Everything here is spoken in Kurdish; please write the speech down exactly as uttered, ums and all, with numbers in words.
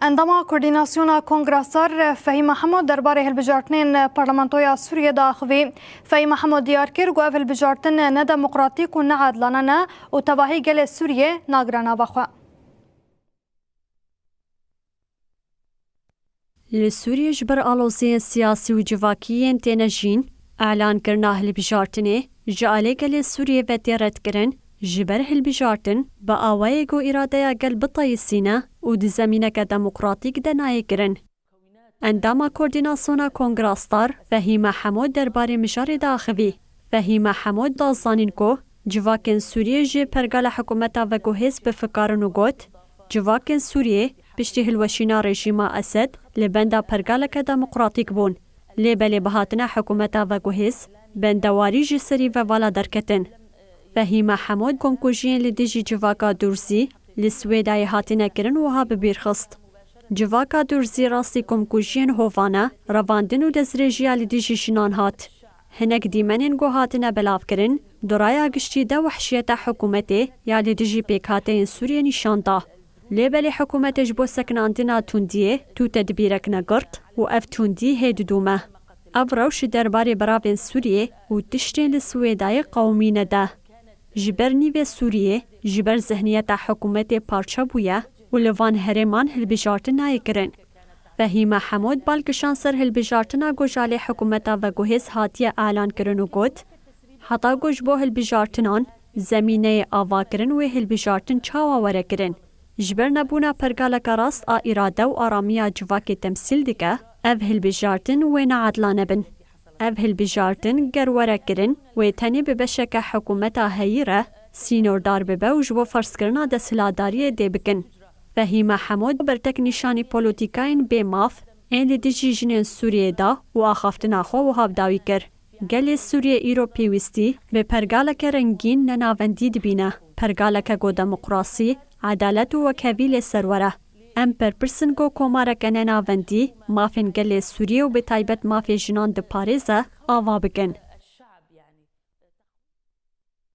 Endama Koordînasyona Kongra Star Fehîm Hemo derbarê hilbijartinên Parlamentoya Sûriyê diaxivî. Fehîm Hemo diyar kir ku ev hilbijartin ne demokratîk û ne edlane ne û tevahî gelê Sûriyê nagire nava xwe. Li Sûriyê ji ber aloziyên siyasî û civakî yên têne jiyîn, elankirina hilbijartinê ji alê gelê Sûriyê ve tê redkirin, ji ber hilbijartin bi awayê ku îradeya gel biteyisîne û di zemîneke demokratîk de nayê kirin. Endama Koordînasyona Kongra Star Fehîme Hemod derbarê mijarê diaxivî. Fehîme Hemod da zanîn ku civakên Sûriyê jê pergala hikûmeta veguhêz bifikarin û got, civakên Sûriyê piştî hilweşîna rejîma Esed li benda pergaleke demokratîk bûn. Lê belê bi hatina hikûmeta veguhêz, bendewarî ji serî ve vala derketin. Fehîme Hemod komkujiyên li dijî civaka Durzî li Swêdayê hatine kirin wiha bi bîr xist. Civaka Durzî rastî komkujiyên hovane, revandin û destdirêjiya li dijî jinan hat. Hinek dîmenên ku hatine belavkirin, di raya giştî de wehşiyeta hikûmetê ya li dijî pêkhateyên Sûriyê nîşan da. Lê belê hikûmetê ji bo sekinandina tundiyê tu tedbîrek negirt û ev tundî hê didûme. Ev rewş ji derbarê beravên Sûriyê û tiştên li Swêdayê qewimîne de. Ji ber nîvê Sûriyê, ji ber zihniyeta hikûmetê parçe bûye û li van herêman hilbijartin nayê kirin. Fehîme Hemod bal kişand ser hilbijartina ku ji alê hikûmeta veguhêz hatiye elankirin û got, heta ku ji bo hilbijartinan zemîneyê avakirin wê hilbijartin çawa were kirin? Ji ber nebûna pergaleke rast a îrade û aramiya civakê temsîl dike, ev hilbijartin wê needlane bin. Ev hilbijartin ger were kirin, wê tenê bi beşeke hikûmeta heyî re sînordar bibe û ji bo ferzkirina desthilatdariyê dê bikin. Fehîme Hemod bertek nîşanî polîtîkayên bê maf ên li dijî jinên Sûriyê da û axaftina xwe wiha bi dawî kir. Gelê Sûriyê îro pêwîstî bi pergaleke rengîn nenavendî dibîne, pergaleke ku demokrasî, edalet û wekhevî lê ser were. Em berpirs in ku komareke nenavendî mafên gelê Sûriyê û bi taybet mafê jinan diparêze, ava bikin.